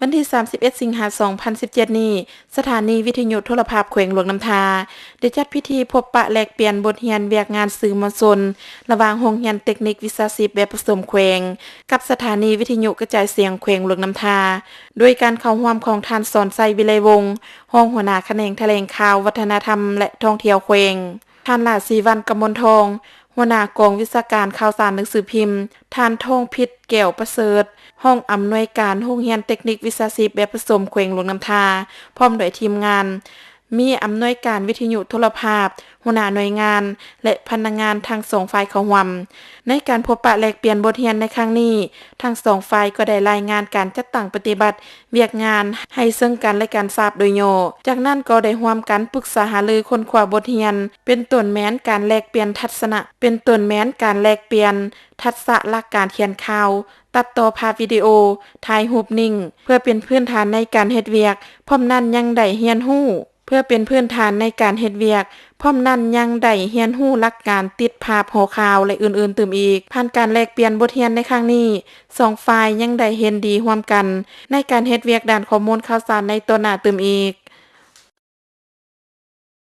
ວັນທີສາມສິບເອັດ ສິງຫາ ສອງພັນສິບເຈັດນີ້, ສະຖານີວິທະຍຸໂທລະພາບແຂວງຫຼວງນ້ຳທາ ໄດ້ຈັດພິທີພົບປະແລກປ່ຽນບົດຮຽນວຽກງານສື່ມວນຊົນ ລະຫວ່າງໂຮງຮຽນເຕັກນິກວິຊາຊີບແບບປະສົມແຂວງ ກັບສະຖານີວິທະຍຸກະຈາຍສຽງແຂວງຫຼວງນ້ຳທາ ໂດຍການເຂົ້າຮ່ວມຂອງທ່ານ ສອນໄຊ ວິໄລວົງ ຮອງຫົວໜ້າຂະແໜງຖະແຫຼງຂ່າວ, ວັດທະນະນະທຳ ແລະ ທ່ອງທ່ຽວແຂວງ, ທ່ານ ຫຼ້າສີວັນ ກະມົນທອງ ຫົວໜ້າກອງວິຊາການຂ່າວສານໜັງສືພິມ, ທ່ານ ທອງພິດ ແກ້ວປະເສີດ ຮອງອຳນວຍການໂຮງຮຽນເຕັກນິກວິຊາຊີບແບບປະສົມແຂວງຫຼວງນ້ຳທາ ພ້ອມດ້ວຍທີມງານ, ມີອຳນວຍການວິທະຍຸໂທລະພາບ, ຫົວໜ້າໜ່ວຍງານ ແລະ ພະນັກງານທັງສອງຝ່າຍເຂົ້າຮ່ວມ. ໃນການພົບປະແລກປ່ຽນບົດຮຽນໃນຄັ້ງນີ້, ທັງສອງຝ່າຍກໍໄດ້ລາຍງານການຈັດຕັ້ງປະຕິບັດວຽກງານໃຫ້ເຊິ່ງກັນ ແລະ ກັນຊາບໂດຍຫຍໍ້. ຈາກນັ້ນກໍໄດ້ຮ່ວມກັນປຶກສາຫາລືຄົ້ນຄວ້າບົດຮຽນ ເປັນຕົ້ນແມ່ນການແລກປ່ຽນທັດສະນະ, ເປັນຕົ້ນແມ່ນການແລກປ່ຽນທັກສະຫຼັກການຂຽນຂ່າວ, ຕັດຕໍ່ພາບວິດີໂອ, ຖ່າຍຮູບນິ້ງ ເພື່ອເປັນພື້ນຖານໃນການເຮັດວຽກ, ພ້ອມນັ້ນຍັງໄດ້ຮຽນຮູ້ ເພື່ອເປັນພື້ນຖານໃນການເຮັດວຽກ, ພ້ອມນັ້ນຍັງໄດ້ຮຽນຮູ້ຫຼັກການຕິດພາບຫໍຂ່າວ ແລະ ອື່ນໆຕື່ມອີກ. ຜ່ານການແລກປ່ຽນບົດຮຽນໃນຄັ້ງນີ້, ສອງຝ່າຍຍັງໄດ້ເຫັນດີຮ່ວມກັນໃນການເຮັດວຽກດ້ານຂໍ້ມູນຂ່າວສານໃນຕໍ່ໜ້າຕື່ມອີກ.